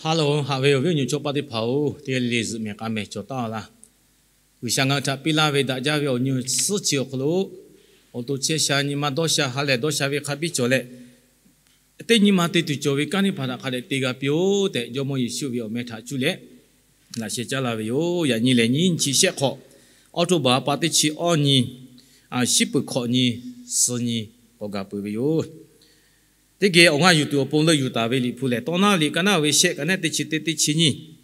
Ha loˬ, haꞈ ve awˬ viˉ awˬ nyi chaw paˆ teˇ hpaˍ-oˬ, teˇ g'aˇ le le zuhꞈ mehˍ k'a mehˍ cawˬ taˍ laˇ. G'uiˬsha ngaˬ hui htaꞈ piˇ laˇ ve daꞈ jaˇ ve awˬ nyi suhˉ chi awˬ hk'aw lo, awˬ to chehˇ sha nyi ma dawˇ sha, ha lehˬ dawˇ sha ve hk'a biˇ cawˬ leh, teˇ nyi ma te tuˬ cawˬ ve kanˉ teˇ hpaˍ htaꞈ hk'a dehꞈ te g'a piˇ-oˆ tehꞈ, Jawˇmawˇ Yeˍsuˆ ve awˬ meh htaꞈ cuˇ leh laꞈ sheh caˉ laˇ ve yoˬ. Yaꞈ nyi lehˬ, nyiˇ chi shehˆ hk'awꞈ, October pa teˇ chi awˇ nyi, shiˉ peuˬ hkawꞈ nyi, suh nyi k'awꞈ gaˬ peuˬ ve yoˬ. Teˇ geh awˬ g'aˇ yuˬ tuˬ awˬ pon leuˆ yuˬ taˍ ve Liꞈ hpu lehˬ, Tawˇ naˉ liꞈ ka naˉ ve shehˆ, ka naˉ teˇ chi teˇ, teˇ chi nyiˇ.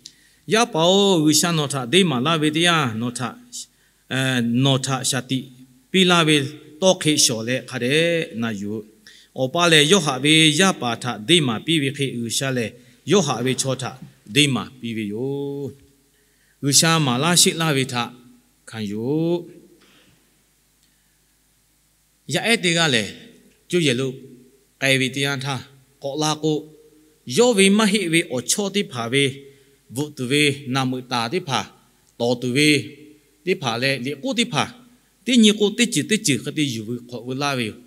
Yaˇ paˍ-oˬ, G'uiˬsha nawˬ htaꞈ deˇ maˍ laˇ ve teˇ yanˇ, nawˬ htaꞈ shaˍ tiꞈ piˇ laˇ ve tawˇ hk'e shawˍ leh hk'a dehꞈ na yuˬ-oꞈ. Awˬ pa lehˬ, yawˇ haꞈ ve yaˇ paˍ htaꞈ deˇ maˍ piˇ ve hk'e, G'uiˬsha lehˬ yawˇ haꞈ ve chaw htaꞈ deˇ maˍ piˇ ve yoˬ. G'uiˬsha maˍ laˇ sheˆ laˇ ve htaꞈ hkanˍ yuˬ-oꞈ. Yaˇ ehˉ teˇ g'aˇ lehˬ, cuˇ yehˬ lo k'ai ve teˇ yanˇ htaˇ k'awꞈ la k'o, yawˇ ve maˇ heˆ ve awˬ chawˇ teˇ hpaˍ ve bvuhꞈ tuˬ ve naˬ meuꞈ taˍ teˇ hpaˍ, tawˍ tuˬ ve teˇ hpaˍ leh liꞈ k'oˆ teˇ hpaˍ, teˇ nyi k'o teˇ ceuˬ teˇ ceuˬ hk'e te yuˬ ve hk'awꞈ veu laˇ ve yoˬ.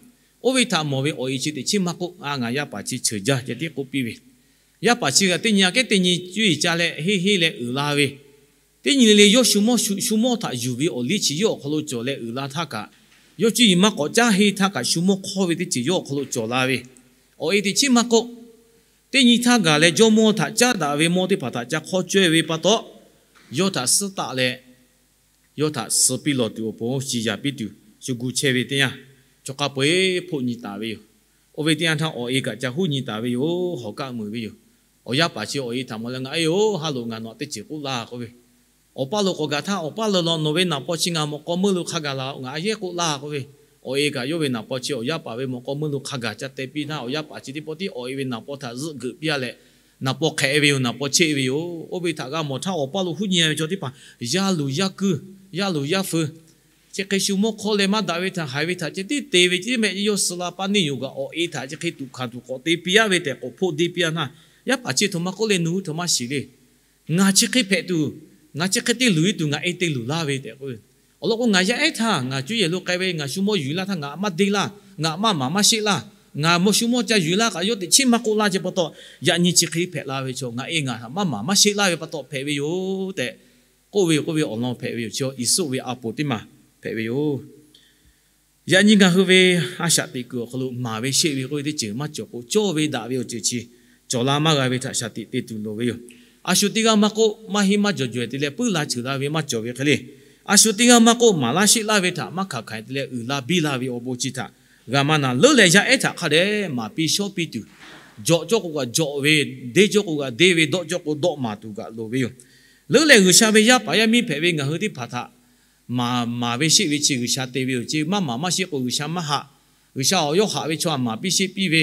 Oˇ ve htaꞈ mawˬ ve awˬ e chi teꞈ chiˉ maˇ k'oˆ, a, ngaˬ yaˇ paˍ chi ceuˬ jaˇ ceh tiˉ k'oˆ piˇ ve. Yaˇ paˍ chi g'aꞈ teˇ nyi aꞈ kehˉ teˇ nyi cuˇ yiˍ ca leh henˇ henˇ leh uiˍ la ve, teˇ nyi le le yawˇ shu mawˇ shu mawˇ htaꞈ yuˬ ve awˬ liˇ chi yawˇ awˬ hk'aw lo cawˬ leh uiˍ la htaˇ kaꞈ, yawˇ cuˇ yiˍ maˇ k'awꞈ caˉ henˇ htaˇ kaꞈ shu mawˇ hk'awˇ ve teˇ ceuˬ yawˇ awˬ hk'aw lo cawˬ la ve. Awˬ e teꞈ chiˉ maˇ k'oˆ, teˇ nyi htaˇ gaˬ leh Jawˇmawˇ htaꞈ caˉ daꞈ ve mawˇ teˇ hpaˍ htaꞈ ca hk'awˇ cawehˇ ve pa taw, yawˇ htaꞈ suhˉ taˆ leh, yawˇ htaꞈ suh piˇ lawˬ tuˬ awˬ pon shiˍ yaˍ piˇ tuˬ shu gu chehˇ ve teˇ yanˇ, chaw hk'a peu-eˬ hpoˆ nyi taˍ ve yoˬ. Oˇ ve teˇ yanˇ htaˇ awˬ e kaꞈ ca huˉ nyi taˍ ve yoˬ. Hawˬ kaˆ meuˍ ve yoˬ. Awˬ yaˇ paˍ chi awˬ e htaꞈ mawˬ leh, ngaˬ e-oˬ, ha loꞈ ngaˬ nawˬ teˇ ceuˬ k'oˆ laˇ k'oˆ ve, awˬ paˇ lo k'awꞈ gaˬ htaˇ, awˬ paˇ lo law, nawˬ ve naˍ paw chi ngaˬ mawꞈ k'aw meuˇ lo hk'a gaˬ la, ngaˬ a yehˉ k'oˆ laˇ k'oˆ ve, awˬ e kaꞈ yawˇ ve naˍ paw chi awˬ yaˇ paˍ ve mawꞈ k'aw meuˇ lo hk'a gaˬ ca te piˇ htaˇ, awˬ yaˇ paˍ chi teˇ pawˆ tiˉ awˬ e ve naˍ paw htaꞈ zuhˆ geuꞈ piˇ-a leh, naˍ paw hk'ehꞈ ve yoˬ, naˍ paw cheˆ ve yoˬ. Oˇ ve htaꞈ g'a mawˬ htaˇ, awˬ paˇ lo huˉ nyi ve chaw teˇ hpaˍ, yaˇ luˬ yaˇ kuiˇ, yaˇ luˬ yaˇ feu, chi hk'e shu mawˇ hk'awˇ leh maˇ daꞈ ve htaꞈ haiˬ ve htaꞈ ceh tiˉ te ve, chi mehˆ yawˇ suh la paˇ neˇ yoˬ kaꞈ, awˬ e htaꞈ chi hk'e tuꞈ hkanˍ tuˬ k'awꞈ te piˇ-a ve tehꞈ k'awꞈ hpoˆ deˇ piˇ-a htaˇ, yaˇ paˍ chi htoꞈ ma k'oˆ leh, nawˬ hui htoꞈ ma shiˍ le. Ngaˬ chi hk'e hpehꞈ tuˬ, ngaˬ chi hk'e te luˬ ve tuˬ ngaˬ e te luˬ laˇ ve tehꞈ k'oˆ ve. Awˬ lawn k'o, ngaˬ yaˇ ehˉ htaˇ ngaˬ cuˇ yehˬ lo k'ai ve, ngaˬ shu mawˇ yuˬ laˇ htaˇ ngaˬ maˇ deˇ laˇ, ngaˬ maˇ maˍ maˇ sheˆ laˇ, ngaˬ maw shu mawˇ ca yuˬ laˇ kaꞈ yawˇ teꞈ chiˉ maˇ k'oˆ laˇ ceh pa taw, yaꞈ nyi chi hk'e hpehꞈ la ve chaw, ngaˬ e ngaˬ htaꞈ maˇ maˍ maˇ sheˆ laˇ ve pa taw hpehꞈ ve yoˬ tehꞈ k'oˆ ve yoˬ. K'oˆ ve awˬ lawn hpehꞈ ve yoˬ. Chi Yeˍsuˆ ve a poˍ teˇ maˬ hpehꞈ ve yoˬ. Yaꞈ nyi ngaˬ hui ve a shaꞈ teꞈ kuiˬ awˬ hk'aw lo maˍ ve sheˆ ve k'oˆ ve teˇ ceuˬ maˇ cawˬ k'o, cawˇ ve daꞈ ve awˬ ceuˬ chi cawˬ la maˇ g'a ve htaꞈ shaˍ tiꞈ te tuˬ loˍ ve yoˬ. A shu teˇ g'aˇ maˇ k'oˆ, maˇ henˇ maˇ jawˬ jawehˬ te leh puiˉ la cheuˬ la ve maˇ cawˬ ve hk'e le. A shu teˇ g'aˇ maˇ k'oˆ, maˍ laˇ sheˆ laˇ ve htaꞈ maˇ hkanˍ hkanˍ te leh uiˍ la biˇ la ve awˬ bon chi htaꞈ g'a maˇ na leuˉ leh, yaˇ ehˉ htaꞈ hk'a dehꞈ maˍ piˇ shawˉ piˇ tuˬ, jawꞈ cawˇ k'o kaꞈ jawꞈ ve, deˇ cawˇ k'o kaꞈ deˇ ve, dawˆ cawˇ k'o dawˆ maˍ tuˬ kaꞈ loˍ ve yoˬ. Leuˉ leh G'uiˬsha ve yaˇ paˍ yaˇ miˇ hpehꞈ ve ngaˬ hui teˇ hpaˍ htaꞈ maˍ, maˍ ve sheˆ ve chi G'uiˬsha te ve yoˬ. Chi maˇ maˍ maˇ sheˆ k'o G'uiˬsha maˇ haꞈ. G'uiˬsha awˬ yawˇ haꞈ ve chaw htaꞈ maˍ piˇ sheˆ piˇ ve,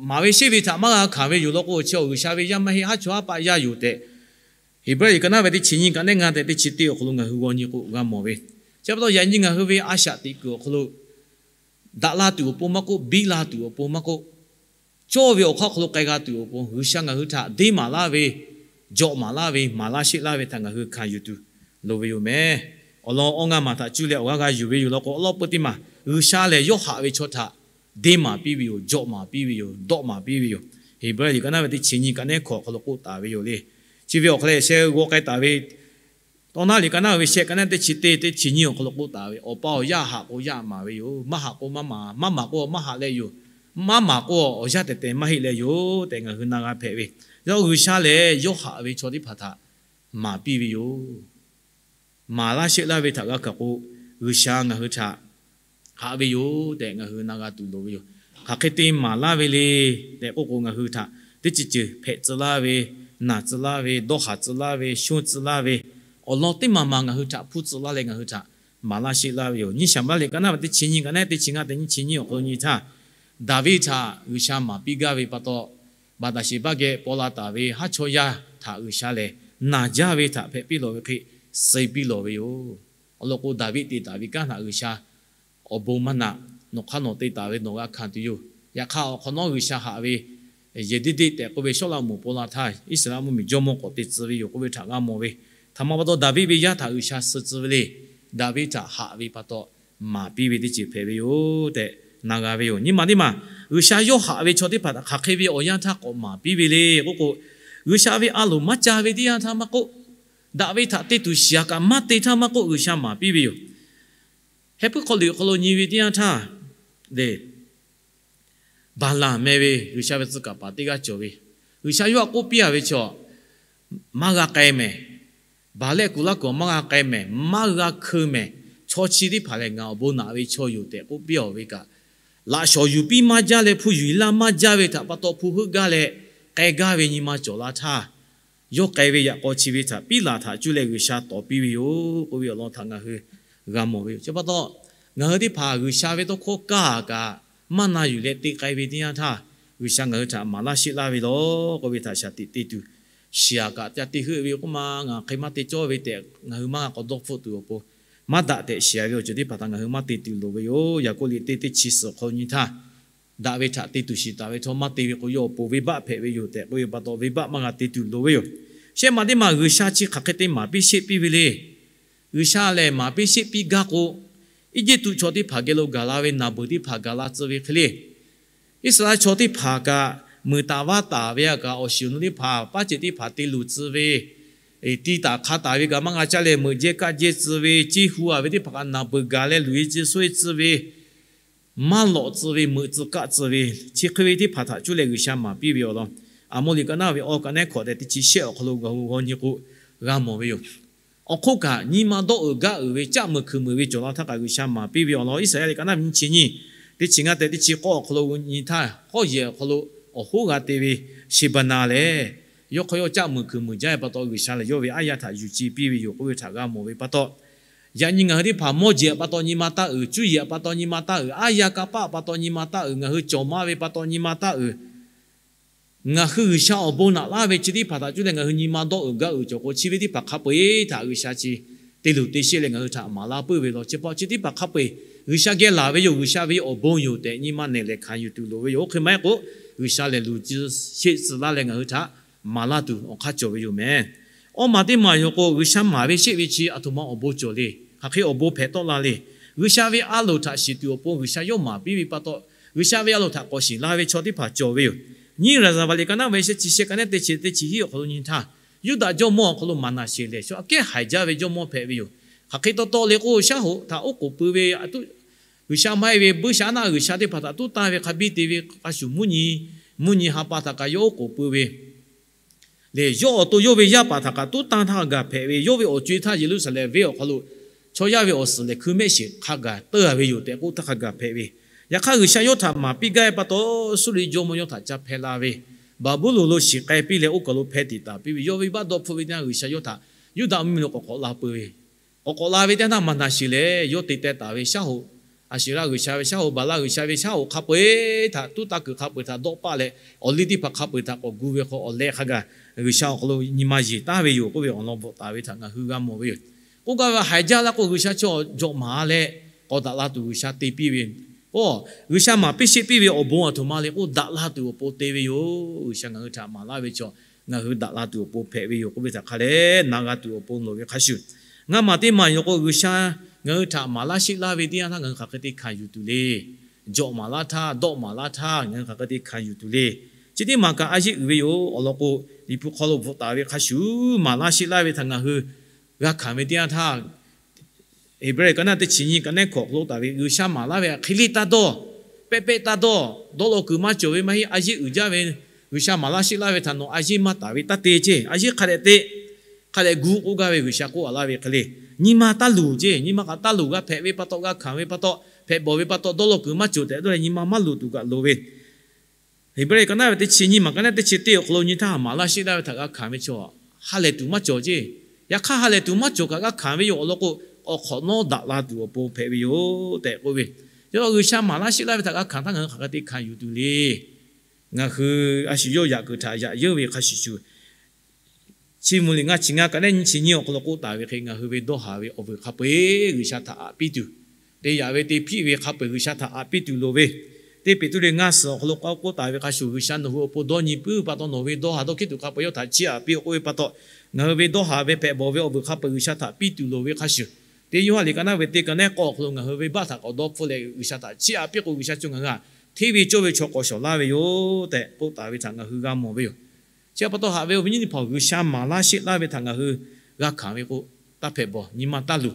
maˍ ve sheˆ ve htaꞈ maˇ g'a hkanˍ ve yoˬ law k'o, chi awˬ G'uiˬsha ve yaˇ maˇ heˆ, haˉ chaw haˉ paˆ yaˇ yoˬ tehꞈ, Heˍbrehˇ liꞈ ka naˉ ve teˇ chi nyiˇ ka neˉ ngaˇ tehꞈ teˇ chi teˇ awˬ hk'aw lo ngaˬ hui g'aw nyi k'o g'a mawˬ ve. Chi pa taw yaꞈ nyi ngaˬ hui ve a shaꞈ teꞈ kuiˬ awˬ hk'aw lo daꞈ la tuˬ awˬ pon maˇ k'oˆ, biˇ la tuˬ awˬ pon maˇ k'oˆ, cawˇ ve awˬ hk'aˇ hk'aw lo k'ai g'a tuˬ awˬ pon G'uiˬsha ngaˬ hui htaꞈ deˇ maˍ laˇ ve, jawꞈ maˍ laˇ ve, maˍ laˇ sheˆ laˇ ve htaꞈ ngaˬ hui hkanˍ yuˬ tuˬ loˍ ve yoˬ meh. Awˬ lawn awˇ ngaˇ maˬ htaꞈ cuˇ leh awˬ g'aˇ g'a yuˬ ve yoˬ law k'o, awˬ lawn peu teˇ maˬ G'uiˬsha lehˬ yawˇ haꞈ ve chaw htaꞈ deˇ maˍ piˇ ve yoˬ, jawꞈ maˍ piˇ ve yoˬ, dawˆ maˍ piˇ ve yoˬ. Heˍbrehˇ liꞈ ka naˉ ve teˇ chi nyiˇ ka neˉ hkawꞈ awˬ hk'aw lo k'oˆ taˍ ve yoˬ le. Chi ve awˬ hk'aw lo sheh g'aw k'ai taˍ ve Tawˇ naˉ liꞈ ka naˉ ve shehˆ ka neˉ teˇ chi teˇ, teˇ chi nyiˇ awˬ hk'aw lo k'oˆ taˍ ve, awˬ pa awˬ yaˇ haꞈ k'o yaˇ maˍ ve yoˬ. Maˇ haꞈ k'o maˇ maˍ, maˇ maˍ k'o maˇ haꞈ leh yoˬ. Maˇ maˍ k'o awˬ yaˇ tehˬ tehˬ maˇ heˆ leh yoˬ tehꞈ ngaˬ hui na g'a hpehꞈ ve. Yaꞈ hk'aˇ G'uiˬsha lehˬ yawˇ haꞈ ve chaw teˇ hpaˍ htaꞈ maˍ piˇ ve yoˬ. Maˍ laˇ sheˆ laˇ ve htaꞈ g'a hkanˍ k'o, G'uiˬsha ngaˬ hui htaꞈ haꞈ ve yoˬ tehꞈ ngaˬ hui na g'a tuˬ loˍ ve yoˬ. Hk'aˬ hk'e te maˍ laˇ ve le tehꞈ k'oˆ k'o, ngaˬ hui htaꞈ teˇ ceuˬ ceuˬ hpehꞈ tcuh laˇ ve, naˬ tcuh laˇ ve, dawˇ haˍ tcuh laˇ ve, shonˇ tcuh laˇ ve, awˬ lawn teˇ maˬ maˬ ngaˬ hui htaꞈ hpuˇ tcuh laˇ leh ngaˬ hui htaꞈ maˍ laˇ sheˆ laˇ ve yoˬ. Nyiˇ Shaˍmuˍlaˆ liꞈ ka naˉ ve teˇ chi nyiˇ ka neˉ teˇ chi ngaˇ tehꞈ nyiˇ chi nyiˇ awˬ hk'aw lo nyi htaˇ, Daˍviˆ htaꞈ G'uiˬsha maˍ piˇ gaˇ ve pa taw, Baˍtaˍsheˍbaˆ geh paw la taˍ ve haˉ chaw yaˇ htaꞈ G'uiˬsha lehˬ naˬ jaˇ ve htaꞈ hpehꞈ piˇ lawˬ ve hk'e suh piˇ lawˬ ve yoˬ. Awˬ lawn k'o, Daˍviˆ te taˍ ve kanˉ htaꞈ G'uiˬsha awˬ bon maˇ naꞈ, nawˬ hk'aˇ nawˬ te taˍ ve nawˬ g'a hkanˍ tuˬ yoˬ. Yaꞈ hk'aˇ awˬ hk'awꞈ nawˉ G'uiˬsha haꞈ ve Yeˍdeˇdeˆ tehꞈ k'oˆ ve Sawˉlaꞈmonˍ paw la htaˇ, Iˉsaˍreˍlaˆ mvuhˇmiˬ jawˇmawˇ k'awꞈ te tcuh ve yoˬ k'oˆ ve htaꞈ g'a mawˬ ve. Htaꞈ ma pa taw Daˍviˆ ve yaˇ htaꞈ G'uiˬsha suh tcuh ve le. Daˍviˆ htaꞈ haꞈ ve pa taw maˍ piˇ ve teˇ ceuˬ hpehꞈ ve yoˬ tehꞈ na g'a ve yoˬ. Nyi ma teˇ maˬ, G'uiˬsha yawˇ haꞈ ve chaw teˇ hpaˍ htaꞈ hk'aˬ hk'e ve awˬ yanˇ htaˇ k'awꞈ maˍ piˇ ve le k'oˆ k'o, G'uiˬsha ve a loˍ maˇ ca ve teˇ yanˇ htaˇ maˇ k'oˆ, daꞈ ve htaꞈ te tuˬ shiˍ a kaꞈ maˇ te htaˇ maˇ k'oˆ, G'uiˬsha maˍ piˇ ve yoˬ. Heh puiˉ hk'aw liꞈ awˬ hk'aw lo nyi ve teˇ yanˇ htaˇ, Baˍlanˍ meh ve G'uiˬsha ve tcuh kaˍ paˍ teˇ g'aˇ cawˬ ve, G'uiˬsha yawˇ htaꞈ k'oˆ piˇ a ve chaw, maˇ g'a k'ai mehˍ. Baˍlehˆ kuˬ laˇ kuiˬ maˇ g'a k'ai mehˍ, maˇ g'a hkeu mehˍ. Chaw chi teˇ hpaˍ lehˬ ngaˬ awˬ bon naꞈ ve chaw yoˬ tehꞈ k'oˆ piˇ a ve kaꞈ, laꞈ shawˍ yuˬ piˇ maˇ jaˇ leh hpu yuˬ laˇ maˇ jaˇ ve htaꞈ pa taw hpu heuˆ gaˇ leh k'ai gaˇ ve nyi ma cawˬ la htaˇ, yawˇ k'ai ve yaꞈ k'aw chi ve htaꞈ piˉ laˬ htaꞈ cuˇ leh G'uiˬsha tawˍ piˇ ve yoˬ k'oˆ ve awˬ lawn htaꞈ ngaˬ hui g'a mawˬ ve yoˬ. Chi pa taw, ngaˬ hui teˇ hpaˍ G'uiˬsha ve tawˇ hkawˇ kaˇ kaꞈ maˇ na yuˬ leh te k'ai ve teˇ yanˇ htaˇ, G'uiˬsha ngaˬ hui htaꞈ maˍ laˇ sheˆ laˇ ve lawˬ k'oˆ ve htaꞈ shaˍ tiꞈ te tuˬ, shiˍ a kaꞈ ca te heuˆ ve k'oˆ ma, ngaˬ hk'e maˇ te cawˇ ve tehꞈ ngaˬ hui maˇ g'a k'awꞈ dawˇ hpfuhˆ tuˬ awˬ pon, maˇ daꞈ tehꞈ shiˍ a ve awˬ ceuˬ teˇ hpaˍ htaꞈ ngaˬ hui maˇ te tuˬ loˍ ve yoˬ. Yaˍkoˆ liꞈ teˇ teˇ chi suhˍ hk'aw nyi htaˇ, daꞈ ve htaꞈ te tuˬ shiˍ taˍ ve htawˇ maˇ te ve k'o, yawˇ awˬ pon venˇbaˆ hpehꞈ ve yoˬ tehꞈ k'oˆ ve pa taw, venˇbaˆ maˇ g'a te tuˬ loˍ ve yoˬ. Shehˆ ma teˇ ma G'uiˬsha chi hk'aˬ hk'e te maˍ piˇ sheˆ piˇ ve le. G'uiˬsha lehˬ maˍ piˇ sheˆ piˇ gaˇ k'o, Eˇjiˇtuꞈ chaw teˇ hpaˍ geh lo gaˬ la ve naˬ beuˬ teˇ hpaˍ gaˬ la tcuh ve hk'e le, Iˉsaˍreˍlaˆ chaw teˇ hpaˍ kaꞈ meuˍ taˍ vaˇ taˍ ve a kaꞈ awˬ shiˍ awˬ nu teˇ hpaˍ paˉ ceuˬ teˇ hpaˍ te luˬ tcuh ve, tiˇ taˍ hk'a taˍ ve kaꞈ maˇ g'a caˇ leh meuꞈ jehˇ kaˆ jehˇ tcuh ve, ceˇ hu a ve teˇ hpaˍ kaꞈ naˬ beuˬ gaˬ leh luˬ e tcuh suhˉ e tcuh ve, maˇ lawꞈ tcuh ve, meuꞈ tcuh kaˆ tcuh ve, chi hk'e ve teˇ hpaˍ htaꞈ cuˇ leh G'uiˬsha maˍ piˇ ve awˬ lawn, Aˍmoˍliˍ ka naˉ ve awˬ ka naˉ hkawꞈ tehꞈ teˇ chi shehˆ awˬ hk'aw lo g'a hu g'aw nyi k'o, g'a mawˬ ve yoˬ. Awˬ hk'oˆ kaꞈ nyi ma dawˇ uiˍ gaˇ uiˍ ve caˆ meuˍ hkuiˬ meuˍ ve cawˬ la htaˇ kaꞈ G'uiˬsha maˍ piˇ ve awˬ lawn, Iˉsaˍreˍlaˆ liꞈ ka naˉ ve nyiˇ chi nyiˇ, teˇ chi ngaˇ tehꞈ teˇ chi k'awˇ awˬ hk'aw lo nyi htaˇ, k'awˇ yehˬ awˬ hk'aw lo awˬ hoˉ g'a te ve Sheˍbaˍnaˍ lehˬ, yawˇ hk'aw yawˇ caˆ meuˍ hkuiˬ meuˍ jaˇ ve pa taw, G'uiˬsha lehˬ yawˇ ve aˉ yaˇ htaꞈ yuˬ ce piˇ ve yoˬ k'oˆ ve htaꞈ g'a mawˬ ve pa taw, yaꞈ nyi ngaˬ hui teˇ hpaˍ mawˇ jeˬ pa taw nyi ma taˇ uiˍ, cuˇ yiˍ pa taw nyi ma taˇ uiˍ, aˉ yaˇ kanˇ paˆ pa taw nyi ma taˇ uiˍ, ngaˬ hui cawˬ maˇ ve pa taw nyi ma taˇ uiˍ, ngaˬ hui G'uiˬsha awˬ bon naꞈ laˇ ve chi teˇ hpaˍ htaꞈ cuˇ leh ngaˬ hui nyi ma dawˇ uiˍ gaˇ uiˍ cawˬ k'o, chi ve teˇ hpaˍ hk'a peu-eˬ htaꞈ G'uiˬsha chi te luˬ te sheˆ leh ngaˬ hui htaꞈ maˍ laˇ puiˉ ve law. Chi pa chi teˇ hpaˍ hk'a peu-eˬ G'uiˬsha geh laˬ ve yoˬ, G'uiˬsha ve awˬ bon yoˬ tehꞈ nyi ma nehˬ lehˬ hkanˍ yuˬ tuˬ loˍ ve yoˬ. Oˇ hk'e maˇ heˆ k'o, G'uiˬsha lehˬ luˬ sheˆ tcuh laˇ leh ngaˬ hui htaꞈ maˍ laˇ tuˬ awˬ hk'aˇ cawˬ ve yoˬ meh. Awˇ ma teˇ maˬ yoˬ k'o, G'uiˬsha maˍ ve sheˆ ve chi a htoꞈ ma awˬ bon cawˬ le. Hk'aˬ hk'e awˬ bon hpehꞈ tawˆ la le. G'uiˬsha ve a loˍ htaꞈ shiˍ tuˬ awˬ pon G'uiˬsha yawˇ maˍ piˇ ve pa taw, G'uiˬsha ve a loˍ htaꞈ k'awꞈ shiˍ la ve chaw teˇ hpaˍ cawˬ ve yoˬ. Nyiˇ Raˍzaˍvaˍ liꞈ ka naˉ ve shehˆ chi shehˆ ka naˉ teˇ chi teˇ chi hiˉ awˬ hk'aw lo nyi htaˇ, Yuˇdaꞈ jawˇmawˇ awˬ hk'aw lo Maˍnaˍseˍ lehˬ, shaw aꞈ kehˉ haiˬ jaˇ ve jawˇmawˇ hpehꞈ ve yoˬ. Hk'aˬ hk'e taw taw le k'o, shaˉ hoꞈ htaꞈ oˉ k'oˍ pui ve, G'uiˬsha maˇ heˆ ve buiˇshaˆaˉnaˆ g'uiˬsha teˇ hpaˍ htaꞈ tuˉ tanˇ ve hk'a biˇ te ve hk'a shuˍ, mvuhˇ nyi, mvuhˇ nyi ha pa htaꞈ kaꞈ yawˇ oˉ k'oˍ pui ve lehˬ, yawˇ awˬ to yawˇ ve yaˇ paˍ htaꞈ kaꞈ tuˉ tanˇ htaˇ g'a hpehꞈ ve, yawˇ ve awˬ co-e htaˇ Yeˍruˆsaˍlehnˍ venˇ awˬ hk'aw lo chaw yaˇ ve awˬ suhˍ lehˬ hkui mehˆ shiˍ hk'a gaˬ teuˇ a ve yoˬ tehꞈ k'oˆ htaˇ hk'a gaˬ hpehꞈ ve. Yaꞈ hk'aˇ, G'uiˬsha yawˇ htaꞈ maˍ piˇ gaˇ ve pa taw, Suˇriˆ jawˇmawˇ yawˇ htaꞈ ca hpehˇ la ve, Baˍbuˍlonˍ lo shiˍ k'ai piˇ leh oˇ kaˬ lo hpeh tiꞈ taˍ piˇ ve, yawˇ venˇbaˆ dawˇ hpfuhˆ ve teˇ yanˇ G'uiˬsha yawˇ htaꞈ Yuˇdaꞈ mvuhˇmiˬ lo k'awꞈ k'awꞈ la peuˬ ve. K'awꞈ k'awꞈ la ve teˇ yanˇ htaˇ, Maˍnaˍseˍ lehˬ yawˇ te teh taˍ ve shaˉ hoꞈ, Aˍsheˍraˆ g'uiˬsha ve shaˉ hoꞈ, Baˍlaˆ g'uiˬsha ve shaˉ hoꞈ hk'a peu-eˬ htaꞈ tuˉ tanˇ kuiˬ hk'a peu-eˬ htaꞈ dawˆ paˆ leh, awˬ liˇ teˇ hpaˍ hk'a peu-eˬ htaꞈ k'awꞈ gu ve hk'aw, awˬ leh hk'a gaˬ G'uiˬsha awˬ hk'aw lo nyi ma yeˬ taˍ ve yoˬ k'oˆ ve awˬ lawn bvuhꞈ taˍ ve htaꞈ ngaˬ hui g'a mawˬ ve yoˬ. K'oˆ gaˇ ve, haiˬ jaˇ la k'o, G'uiˬsha chaw jawꞈ maˍ leh k'awꞈ daꞈ la tuˬ G'uiˬsha te piˇ ve k'o, G'uiˬsha maˍ piˇ sheˆ piˇ ve awˬ bon aˬ htoꞈ ma le k'o, daꞈ la tuˬ awˬ pon te ve yoˬ. G'uiˬsha ngaˬ hui htaꞈ maˍ laˇ ve chaw, ngaˬ hui daꞈ la tuˬ awˬ pon hpehꞈ ve yoˬ k'oˆ ve htaꞈ hk'a leh na g'a tuˬ awˬ pon loˍ ve hk'a shuˍ, ngaˇ maˬ teˇ maˬ yoˬ k'o, G'uiˬsha ngaˬ hui htaꞈ maˍ laˇ sheˆ laˇ ve teˇ yanˇ htaˇ ngaˬ hui hk'aˬ hk'e te hkanˍ yuˬ tuˬ le. Jawꞈ maˍ laˇ htaˇ, dawˆ maˍ laˇ htaˇ ngaˬ hui hk'aˬ hk'e te hkanˍ yuˬ tuˬ le. Chi teˇ maˬ kaꞈ a yeˆ uiˍ ve yoˬ. Awˬ lawn k'o, Liꞈ hpu hk'aw lo bvuhꞈ taˍ ve hk'a shuˍ, maˍ laˇ sheˆ laˇ ve htaꞈ ngaˬ hui g'a hkanˍ ve teˇ yanˇ htaˇ, Heˍbrehˇ ka naˉ teˇ chi nyi ka nehˉ hkawꞈ hk'aw lo taˍ ve, G'uiˬsha maˍ laˇ ve hk'e le taˇ dawˇ, pehˆ pehˆ taˇ dawˇ, dawˇ law kuiˬ maˇ cawˬ ve maˇ heˆ, a yeˆ uiˍ jaˇ ve, G'uiˬsha maˍ laˇ sheˆ laˇ ve htaꞈ nawˬ a yeˆ maˇ taˍ ve taˇ te ceˇ, a yeˆ hk'a dehꞈ te, hk'a dehꞈ gu k'oˆ gaˇ ve G'uiˬsha k'oˆ a laˇ ve hk'e le. Nyi ma taˇ luˬ ceˇ, nyi ma kaꞈ taˇ luˬ, g'a hpehꞈ ve pa taw, g'a hkanˍ ve pa taw, hpehꞈ bawˬ ve pa taw, dawˇ law kuiˬ maˇ cawˬ tehꞈ dawˇ leh nyi ma maˇ luˬ tuˬ kaꞈ loˍ ve. Heˍbrehˇ ka naˉ ve teˇ chi nyi maˬ ka naˉ teˇ chi teˇ awˬ hk'aw lo nyi htaˇ, maˍ laˇ sheˆ laˇ ve htaꞈ g'a hkanˍ ve chaw, ha lehˬ tuˬ maˇ cawˬ ceˇ. Yaꞈ hk'aˇ ha lehˬ tuˬ maˇ cawˬ kaꞈ g'a hkanˍ ve yoˬ. Awˬ lawn k'o, awˬ hk'awꞈ nawˉ daꞈ la tuˬ awˬ pon hpehꞈ ve yoˬ tehꞈ k'oˆ ve. Yaꞈ hk'aˇ, G'uiˬsha maˍ laˇ sheˆ laˇ ve htaꞈ g'a hkanˍ htaˇ ngaˬ hui hk'aˬ hk'e te hkanˍ yuˬ tuˬ le. Ngaˬ hui a shu yawˇ yaꞈ kuiˬ htaꞈ yaꞈ yeunˇ ve hk'a shuˍ shuˍ, Chiˇ mvuh liꞈ ngaˇ chi ngaˇ ka nehˉ nyiˇ chi nyiˇ awˬ hk'aw lo k'oˆ taˍ ve hk'e, ngaˬ hui ve dawˇ haˍ ve awˬ vuiˬ hk'a peu-eˬ G'uiˬsha htaꞈ aꞈ piˇ tuˬ, te yaꞈ ve te hpiˆ ve hk'a peu-eˬ G'uiˬsha htaꞈ aꞈ piˇ tuˬ loˍ ve, teˇ Peˍtruˆ ngaˇ suhˍ awˬ hk'aw lo k'oˆ taˍ ve hk'a shuˍ, G'uiˬsha nawˬ hui awˬ pon dawˇ nyi puiˉ ve pa taw, nawˬ ve dawˇ haˍ dawˇ hkiˉ tuˬ hk'a peu-eˬ yawˇ htaꞈ chiˇ aꞈ piˇ-oˬ k'oˆ ve pa taw, ngaˬ hui ve dawˇ haˍ ve hpehꞈ bawˬ ve awˬ vuiˬ hk'a peu-eˬ G'uiˬsha htaꞈ piˇ tuˬ loˍ ve hk'a shuˍ, teˇ Yoˇhanˬ liꞈ ka naˉ ve teˇ ka nehˉ k'awˇ awˬ hk'aw lo ngaˬ hui venˇbaˆ htaꞈ k'awꞈ dawˇ hpfuhˆ leh G'uiˬsha htaꞈ chiˇ aꞈ piˇ k'o, G'uiˬsha co ngaˬ hui htaꞈ hteˇ ve cawˇ ve chaw k'awꞈ shawˍ laˇ ve yoˬ tehꞈ k'oˆ taˍ ve htaꞈ ngaˬ hui g'a mawˬ ve yoˬ. Chi pa taw haꞈ ve awˬ viˉ nyi teˇ hpaˍ, G'uiˬsha maˍ laˇ sheˆ laˇ ve htaꞈ ngaˬ hui g'a hkanˍ ve k'o, taˇ hpehꞈ bawˬ, nyi ma taˇ luˬ.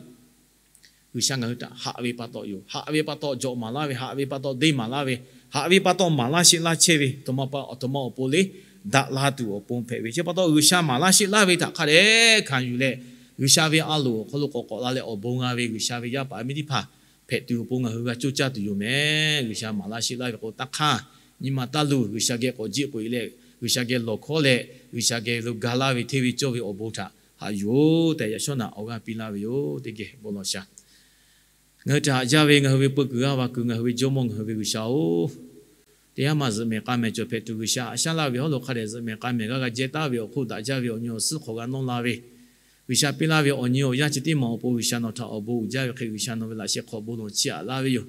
G'uiˬsha ngaˬ hui htaꞈ haꞈ ve pa taw yoˬ. Haꞈ ve pa taw jawꞈ maˍ laˇ ve, haꞈ ve pa taw deˇ maˍ laˇ ve, haꞈ ve pa taw maˍ laˇ sheˆ laˇ chehˇ ve, aˬ htoꞈ ma pa aˬ htoꞈ ma awˬ pon le, daꞈ la tuˬ awˬ pon hpehꞈ ve. Chi pa taw G'uiˬsha maˍ laˇ sheˆ laˇ ve htaꞈ hk'a dehꞈ hkanˍ yuˬ leh, G'uiˬsha ve a loˍ awˬ hk'aw lo k'awꞈ k'awꞈ la leh awˬ bon g'a ve G'uiˬsha ve yaˇ paˍ miˇ teˇ hpaˍ hpehꞈ tuˬ awˬ pon ngaˬ hui g'a coˇ caˇ tuˬ yoˬ mehˍ. G'uiˬsha maˍ laˇ sheˆ laˇ ve k'o, taˇ hk'anˇ, nyi ma taˇ luˬ. G'uiˬsha geh k'awꞈ jiˆ k'oꞈ e leh, G'uiˬsha geh lawˬ hkawˉ leh, G'uiˬsha geh lo ga laˇ ve hteˇ ve cawˇ ve awˬ bon htaꞈ haꞈ yuˬ-oˬ tehꞈ, yaꞈ shawˉ naꞈ awˬ g'aˇ piˇ laˇ ve yoˬ. Teˇ geh bon lawˬ shaˍ. Ngaˬ hui htaꞈ haꞈ jaˇ ve ngaˬ hui ve peu kuiˬ g'aˇ va kuiˬ, ngaˬ hui ve Jawˇmawˇ, ngaˬ hui ve G'uiˬsha-oˬ, teˇ yanˇ ma zuhꞈ mehˍ k'a mehˍ cawˬ hpehꞈ tuˬ, G'uiˬsha haꞈ shaˉ laˇ ve hawˉ lo hk'a dehꞈ zuhꞈ mehˍ k'a mehˍ g'a g'a jehˇ taˍ ve awˬ hk'oˆ daꞈ jaˇ ve awˬ nyi awˬ suhˉ hk'awꞈ g'a nawˇ la ve, G'uiˬsha piˇ laˇ ve awˬ nyi awˬ yanˇ chi teˇ maˬ awˬ pon G'uiˬsha nawˬ htaꞈ awˬ bon uiˍ jaˇ ve hk'e, G'uiˬsha nawˬ ve laꞈ sheh hk'awꞈ bon lawˬ chiˇ aꞈ laˇ ve yoˬ.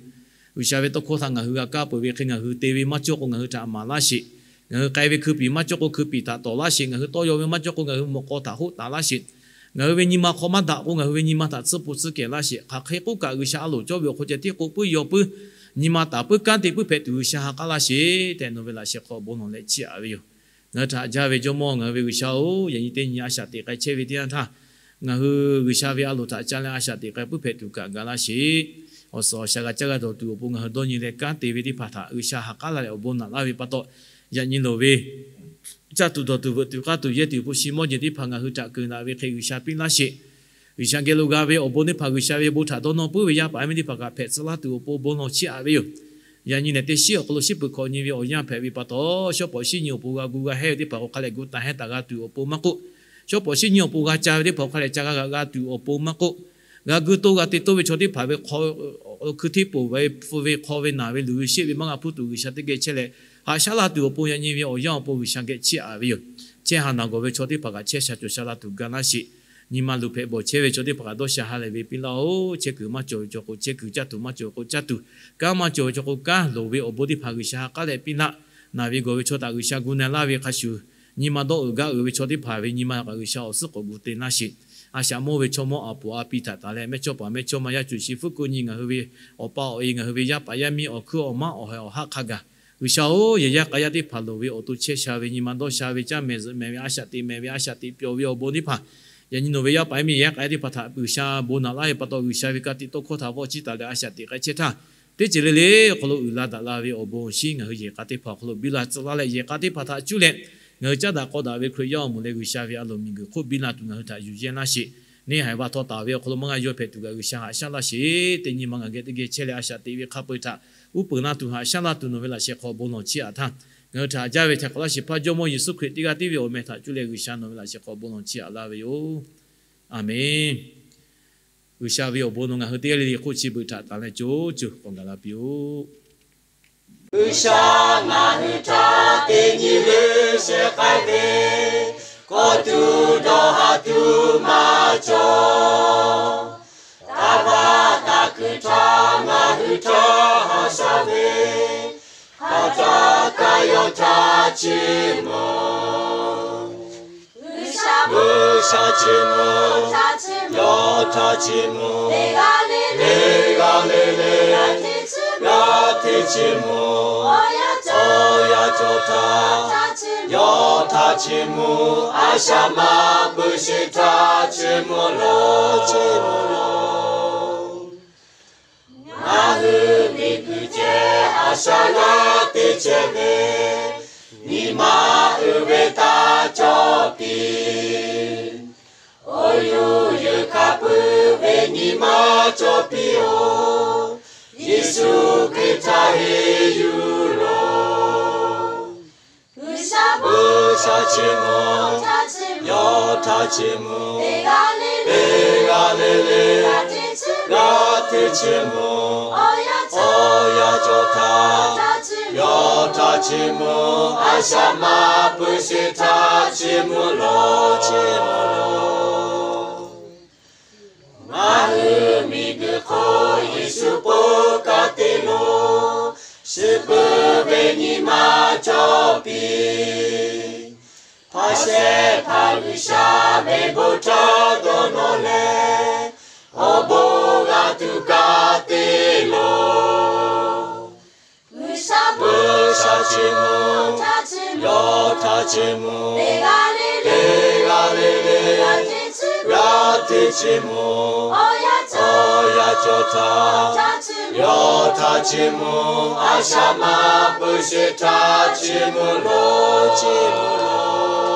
G'uiˬsha ve tawˇ hkawˇ htaꞈ ngaˬ hui g'a kaˇ peuˬ ve hk'e, ngaˬ hui te ve maˇ cawˇ k'o ngaˬ hui htaꞈ maˍ laˇ sheˍ. Ngaˬ hui k'ai ve hkui piˍ maˇ cawˇ k'o hkui piˍ htaꞈ tawˍ laˇ sheˍ. Ngaˬ hui tawˇ yaw ve maˇ cawˇ k'o ngaˬ hui mawꞈ k'aw htaꞈ hoˆ taˍ laˇ sheˍ. Ngaˬ hui ve nyi ma hk'aw maˇ daꞈ k'o ngaˬ hui ve nyi ma htaꞈ tsuhˇ po tsuhˇ kehˬ laˇ sheˍ. Hk'aˬ hk'e k'oˆ kaꞈ, G'uiˬsha a loˍ cawˇ ve awˬ hk'aw ceh tiˉ k'o puiˉ yaw puiˉ, nyi ma taˍ puiˉ kanˉ te puiˉ hpehꞈ tuˬ G'uiˬsha ha k'aˉ laˇ sheˍ tehꞈ, nawˬ ve laꞈ sheh hk'awꞈ bon lawˬ leh chiˇ aꞈ ve yoˬ. Ngaˬ hui htaꞈ haꞈ jaˇ ve Jawˇmawˇ, ngaˬ hui ve G'uiˬsha-oˬ, yaꞈ nyi teˇ nyi a shaꞈ teꞈ k'ai chehˇ ve teˇ yanˇ htaˇ, ngaˬ hui G'uiˬsha ve a loˍ htaꞈ ca leh a shaꞈ teꞈ k'ai puiˉ hpehꞈ tuˬ kaꞈ ga laˇ sheˍ. Awˬ suhˍ awˬ shaˍ g'a caˇ g'a dawˬ tuˬ awˬ pon ngaˬ hui dawˇ nyi leh kanˉ te ve teˇ hpaˍ htaꞈ G'uiˬsha ha k'aˉ laˇ leh awˬ bon naꞈ laˇ ve pa taw, yaꞈ nyi loˍ ve caˇ tuˬ dawˬ tuˬ veuꞈ tuˬ k'aˇ tuˬ yehˇ tuˬ hpu shi mawˇ jeˬ teˇ hpaˍ ngaˬ hui htaꞈ keu daꞈ ve hk'e G'uiˬsha piˇ laˇ sheˍ. G'uiˬsha geh lo g'a ve awˬ bon teˇ hpaˍ, G'uiˬsha ve bon htaꞈ dawˇ nawˇ puiˉ ve yaˇ paˍ yaˇ miˇ teˇ hpaˍ kaꞈ hpehꞈ tcuh laˇ tuˬ awˬ pon bon lawˬ chiˇ aꞈ ve yoˬ. Yaꞈ nyi lehˬ, teˇ shiˉ awˬ hk'aw lo shiˉ peuˬ hkawꞈ nyi ve awˬ yanˇ hpehꞈ ve pa taw, shawˉ pawˍ shiˉ nyi awˬ pon g'a gu g'a hehˇ ve teˇ hpaˍ k'o hk'a leh gu taˍ hehˇ taˍ g'a tuˬ awˬ pon maˇ k'oˆ, shawˉ pawˍ shiˉ nyi awˬ pon g'a ca ve teˇ hpaˍ hk'a leh ca g'a g'aꞈ g'a tuˬ awˬ pon maˇ k'oˆ, g'a gu toˇ g'a te toˇ ve chaw teˇ hpaˍ ve hk'aw hkui hteˇ poˬ ve hpu ve hk'aw ve naˬ ve luˬ ve sheˆ ve maˇ g'a hpuˇ tuˬ G'uiˬsha teˇ geh chehˇ leh, haꞈ shaˉ laˇ tuˬ awˬ pon yaꞈ nyi ve awˬ yanˇ awˬ pon G'uiˬsha geh chiˇ aꞈ ve yoˬ. Chehˇ ha naˬ gawˬ ve chaw teˇ hpaˍ kaꞈ chehˇ sha cawˬ sha la tuˬ ga laˇ sheˍ. Nyi ma luˬ hpehꞈ bawˬ chehˇ ve chaw teˇ hpaˍ kaꞈ dawˇ sha ha lehˬ ve piˇ laˇ-oˬ. Chehˇ kuiˬ maˇ cawˬ ve chaw k'o chehˇ kuiˬ, caˇ tuˬ maˇ cawˬ ve k'o caˇ tuˬ, kanˉ maˇ cawˬ ve chaw k'o kanˉ loˍ ve awˬ bon teˇ hpaˍ G'uiˬsha ha k'aˉ leh piˇ laˇ. Naˬ ve gawˬ ve chaw htaꞈ G'uiˬsha gu na laˇ ve hk'a shuˍ, nyi ma dawˇ uiˍ gaˇ uiˍ ve chaw teˇ hpaˍ ve nyi ma kaꞈ G'uiˬsha awˬ suhˉ k'awꞈ gu te laˇ sheˍ. A shaꞈ mawˇ ve chaw mawˇ a poˍ a pi htaꞈ taˍ leh mehˇ chawˇ paˍ mehˇ chawˇ ma yaˇ cuˬ shi fuˉ kuˆ nyi ngaˬ hui ve awˬ pa awˬ e ngaˬ hui ve yaˇ paˍ yaˇ miˇ awˬ hkuiˉ awˬ maˉ awˬ haiˬ awˬ haˆ hk'a gaˬ, G'uiˬsha-oˬ, yehˬ yaˇ k'a yaˇ teˇ hpaˍ loˍ ve awˬ to chehˇ sha ve nyi ma dawˇ sha ve caˇ mehˍ zuhꞈ mehˍ ve a shaꞈ teꞈ mehˍ ve a shaꞈ teꞈ pyawˬ ve awˬ bon teˇ hpaˍ, yaꞈ nyi nawˬ ve yaˇ paˍ yaˇ miˇ yehˬ yaˇ k'a yaˇ teˇ hpaˍ htaꞈ G'uiˬsha bon naꞈ laˇ ve pa taw, G'uiˬsha ve ka tiꞈ tawˇ hkawˇ htaꞈ vawˆ chiˇ taˍ leh a shaꞈ teꞈ k'ai chehˇ htaˇ, teˇ ceuˬ le le awˬ hk'aw lo uiˍ la daꞈ la ve awˬ bon awˬ shinˉ ngaˬ hui yehˬ k'a teˇ hpaˍ awˬ hk'aw lo biˇ la tcuh laˇ leh, yehˬ k'a teˇ hpaˍ htaꞈ cuˇ leh ngaˬ hui caˉ daꞈ k'aw daꞈ ve Hkriꞈ yaˇ awˬ moˍ leh G'uiˬsha ve a loˍ miˬguiˬ hk'oˆ biˇ la tuˬ ngaˬ hui htaꞈ yuˬ yehˇ laˇ sheˍ. Neˇ haiˬ va htawˇ taˍ ve awˬ hk'aw lo maˇ g'a yawˇ hpehꞈ tuˬ kaꞈ G'uiˬsha haꞈ shaˉ laˇ sheˍ. Teˇ nyi ma ngaˬ geh teˇ geh chehˇ leh a shaꞈ teꞈ ve hk'a peu-eˬ htaꞈ uˉ peunˍ laˇ tuˬ haꞈ shaˉ laˇ tuˬ nawˬ ve laꞈ sheh hk'aw bon lawˬ chiˇ aꞈ htaˇ, ngaˬ hui htaꞈ haꞈ jaˇ ve htaiˍ hk'awꞈ laˇ sheˍ hpaˇ Jawˇmawˇ Yeˍsuˆ Hkriꞈ teˇ g'aˇ tiˉ ve awˬ meh htaꞈ cuˇ leh G'uiˬsha nawˬ ve laꞈ sheh hk'aw bon lawˬ chiˇ aꞈ laˇ ve yoˬ. Aˬmenˍ. G'uiˬsha ve awˬ bon nawˬ ngaˬ hui teˇ g'aˇ le le hk'oˆ chi beuꞈ htaꞈ tanˬ leh co co k'awꞈ gaˬ la piˇ-oˆ. G'uiˬsha ngaˬ hui htaꞈ teˇ nyi leuˉ sheh k'ai ve, kawˆ tuˬ dawˇ haˍ tuˬ maˇ cawˬ. Taˇ vaˇ taˇ kuiˬ htaꞈ ngaˬ hui htaꞈ haꞈ shaˉ ve, hk'aˬ htaˇ kaꞈ yawˇ htaꞈ chiˇ mvuh. G'uiˬsha chiˇ mvuh, yawˇ htaꞈ chiˇ mvuh. Teˇ g'aˇ le le, g'aˇ hteꞈ chiˇ mvuh. Awˬ yanˇ cawˬ htaˇ, yawˇ htaꞈ chiˇ mvuh. A shaꞈ maˇ pui sheˍ htaꞈ chiˇ mvuh lo, chiˇ mvuh lo. Ngaˬ hui miˬguiˬ ceh a shaꞈ g'aˇ teˇ ceh ve, nyi ma uiˍ ve taˇ cawˬ piˇ. Awˬ yuˬ yeuˬ hk'a puiˉ ve nyi ma cawˬ piˇ-oˬ. Yeˍsuˆ Hkriꞈ htaꞈ heˆ yuˬ loˬ. G'uiˬsha chiˇ mvuh, yawˇ htaꞈ chiˇ mvuh. Teˇ g'aˇ le le, g'aˇ hteꞈ chiˇ mvuh. Awˬ yanˇ cawˬ htaˇ, yawˇ htaꞈ chiˇ mvuh. A shaꞈ maˇ pui sheˍ htaꞈ chiˇ mvuh lo, chiˇ mvuh lo. Ngaˬ hui miˬguiˬ hk'oˆ Yeˍsuˆ po ka te lo, shiˍ peuˬ ve nyi ma cawˬ piˇ. Hpaˇ shehˆ hpaˇ G'uiˬsha ve bon htaꞈ dawˇ nawˇ leh, awˬ bon g'a tuˬ ka te lo. G'uiˬsha chiˇ mvuh, yawˇ htaꞈ chi mvuh, teˇ g'aˇ le le, g'aˇ teˇ chi mvuh, awˬ yanˇ cawˬ htaˇ, yawˇ htaꞈ chi mvuh, a shaꞈ maˇ pui sheˍ htaꞈ chi mvuh lo, chi mvuh lo.